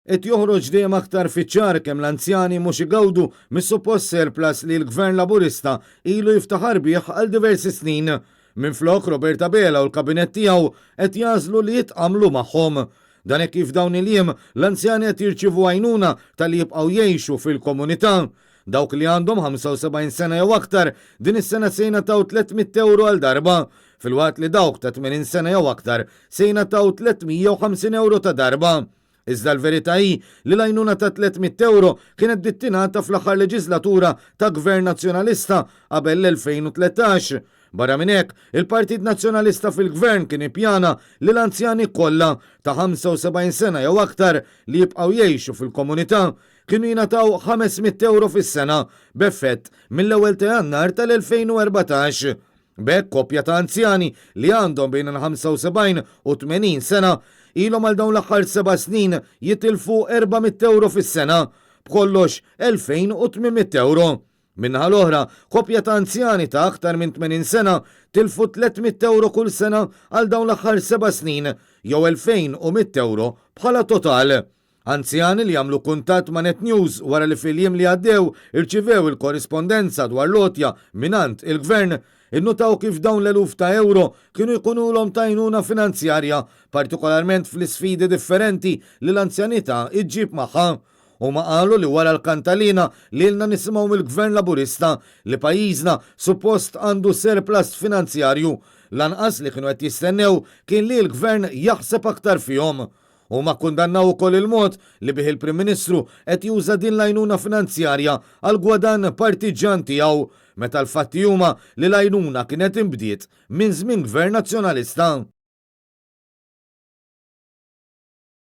Qed joħroġ dejjem aktar fiċ-ċar kemm l-anzjani mhux igawdu mis-suppost surplus li l-Gvern Laburista ilu jiftaħar bih għal diversi snin. Minflok, Robert Abela u l-Kabinett tiegħu qed jagħżlu li jitqammlu magħhom. Dan hekk kif f'dawn il-jiem l-anzjani qed jirċievu għajnuna talli jibqgħu jgħixu fil-komunità. Dawk li għandhom 75 sena jew aktar din is-sena se jingħataw 300 ewro għal darba, filwaqt li dawk ta' 80 sena jew aktar se jingħataw 350 ewro ta' darba. Iżda l-verità hi li l-għajnuna ta' 300 ewro kienet bdiet tingħata fl-aħħar leġiżlatura ta' Gvern Nazzjonalista qabel l-2013. Barra minn hekk, il-Partit Nazzjonalista fil-Gvern kien ippjana li l-anzjani kollha ta' 75 sena jew aktar li jibqgħu jgħixu fil-komunità kienu jingħataw 500 ewro fis-sena b'effett mill-ewwel ta' Jannar tal-2014. B'hekk koppja ta' anzjani li għandhom bejn il-75 u 80 sena ilhom għal dawn l-aħħar seba' snin jitilfu 400 ewro fis-sena, b'kollox 2,800 ewro. Min-naħa l-oħra, koppja ta' anzjani ta' aktar minn 80 sena tilfu 300 ewro kull sena għal dawn l-aħħar seba' snin, jew 2,100 ewro bħala total. Anzjani li għamlu kuntatt ma' Net News wara li fil-jiem li għaddew irċivew il-korrispondenza dwar l-għotja mingħand il-Gvern, innutaw kif dawn l-eluf ta' ewro kienu jkunulhom ta' għajnuna finanzjarja, partikolarment fl-isfidi differenti li l-anzjanità ġġib magħha. Huma qalu li wara l-kantaliena li ilna nisimgħu mill-Gvern Laburista li pajjiżna suppost għandu surplus finanzjarju, l-anqas li kienu qed jistennew kien li l-Gvern jaħseb aktar fihom. Huma kkundannaw ukoll il-mod li bih il-Prim Ministru qed juża din l-għajnuna finanzjarja għall-gwadann partiġġan tiegħu, meta l-fatti huma li l-għajnuna kienet inbdiet minn żmien Gvern Nazzjonalista.